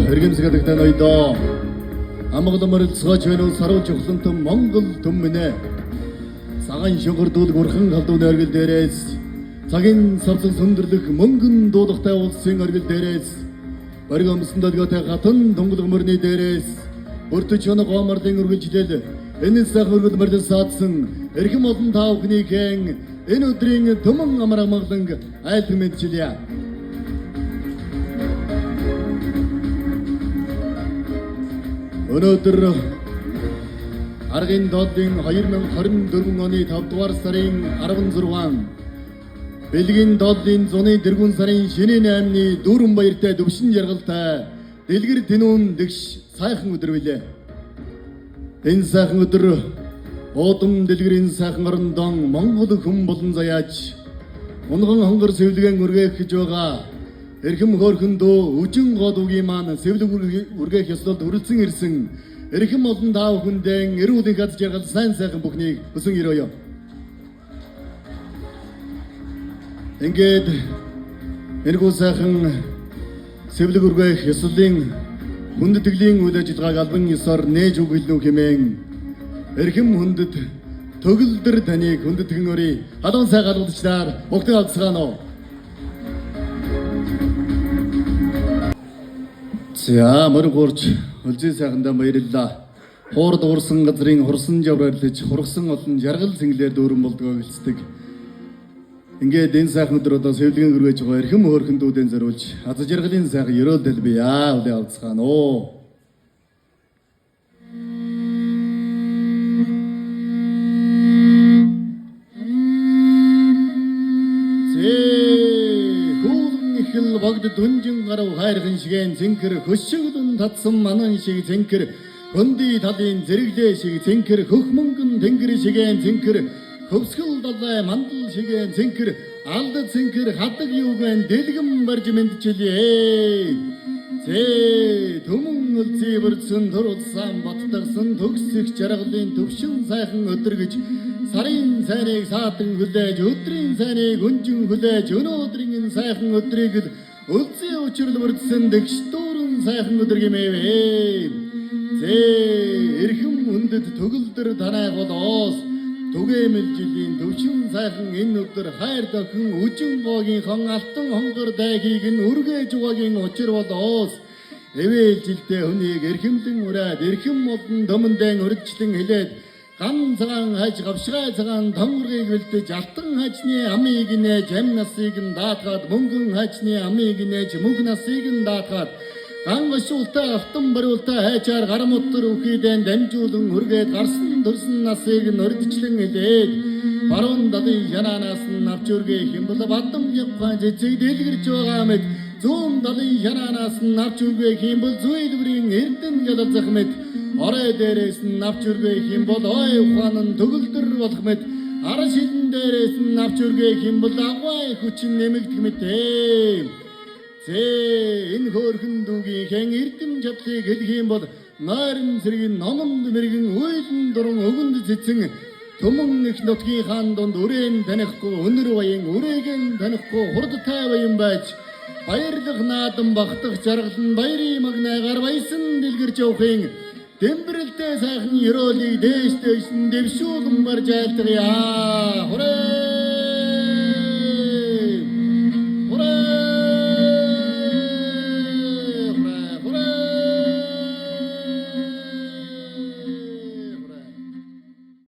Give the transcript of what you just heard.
Эргэмсэг ноёдоо амгалан морилцгооч байна уу саруу чухлантан Монгол түмнэ. Цагаан шугар дүүлг урхан халуун оргил дээрээс цагийн савлан сөндөрлөх мөнгөн дуулахтай улсын оргил дээрээс боргомсон долгиотой хатан тунгалаг мөрний дээрээс өртөж оног гомрлын үргэлжлэл энэ сайхан өргөл морил саадсан эрхэм олон та бүхнийхэн энэ өдрийн түмэн амар амгалан айлтган мэдчилье. Өнөөдөр аргын доодлын 2024 оны 5 дугаар сарын 16 Бэлгийн доодлын зуны дэргүн сарын шинийн 8-ны дүүрэн баяртай төвшин жаргалтай дэлгэр тэнүүн дэгш сайхан өдөр билээ. Энэ сайхан өдөр уудам дэлгэрийн сайхан орондон Монгол хүн болон заяач унган хонгор сэвлэгэн үргээх гэж байгаа эрхэм хөөрхөн дөө үжин гоо дүүгийн маань сэвлэг үргээх ёслолд үрэлцэн ирсэн эрхэм олон та бүхэндээ эрүүл энх аз жаргал сайн сайхан бүхнийг хүсэн өрөөе. Ингээд энэхүү сайхан сэвлэг үргээх ёслолын хүндэтгэлийн үйл ажиллагааг албан ёсоор нээж өгөх хэмээн эрхэм хүндэт төгөлдөр таныг хүндэтгэн өрье. Халуун сайн галуудчдаар угтан авцгаана уу. За морин гуурч хөлзий сайхандаа баярлалаа. Хуур дуурсан газрын хурсан жаврарлаж хургасан олон жаргал цэнгэлээр дүүрэн болдгоо гэлцдэг. Ингээд энэ сайхан өдөр одоо сэвлэгэн өргөж байгаа эрхэм хөөрхөн дүүдэн зориулж аз жаргалын сайхан ерөөл дэлбэе. Үлээ авцгаана уу. Зээ ихэл богд дүнжин гарав хайрхан шигэн зинкэр хөшөглөн татсан манан шиг зинкэр хөндөй талын зэрэглээ шиг зинкэр хөх мөнгөн тэнгэр шигэн зинкэр хөвсгөл далай мандал шигэн зинкэр алд зинкэр хадаг юугэн дэлгэм барж мэдчилье. Зээ түмэн үлзий бүрдсэн төр утсан баттагсан төгсөх жаргалын төвшин сайхан өдөр гэж сарын сайныг саатан хүлээж өдрийн сайныг өнжин хүлээж өнөөдрийн энэ сайхан өдрийг л үлзий учрал бүрдсэн дэгш дүүрэн сайхан өдөр гэмээв. Зээ эрхэм хүндэт төгөлдөр танай болоос түгээмэл жилийн төвшин сайхан энэ өдөр хайр дохин үжин гоогийн хон алтан хонгор дайхийг нь үргээж угагийн учир болоос эвэл жилдээ хүнийг эрхэмлэн ураад эрхэм модон төмөндөн өргөжлөн хэлээд ган цагаан хаж гавшгай цагаан тонгоргийг бэлдэж алтан хажны амыг нээж ам насыг нь даатгаад мөнгөн хажны амыг нээж мөнх насыг нь даатгаад ган гошуултай алтан бариултай хайчаар гар мотор үхийдэн дамжуулан үргээд гарсан төрсөн насыг нь өргөжлөн хэлээд баруун далын хянаанаас нь авч үргээх юм бол бадам явхан цэцэг дэлгэрч байгаа мэт зүүн далын хянаанаас нь авч үргээх юм бол зүйдвэрийн эрдэн ялалзах мэт орой дээрээс нь авч үргээх юм бол ой ухаан нь төгөлдөр болох мэт ар шилэн дээрээс нь авч үргээх юм бол агвай хүчин нэмэгдэх мэт. Зээ энэ хөөрхөн дүүгийнхэн эрдэм чадлыг хэлэх юм бол нойрон зэрэг номонд мэрэгэн уйлан дуран өгөнд цэцэн түмэн их нутгийн хаан дунд үрээн танихгүй өнөр баян үрээг нь танихгүй хурдтай баян байж баярлах наадам багтах жаргал нь баярын магнайгаар баясан дэлгэрч явахын дэмбэрэлтэй сайхан ерөөлийг дээш дээш нь дэвшүүлэн барж айлтгая. Хүрээ.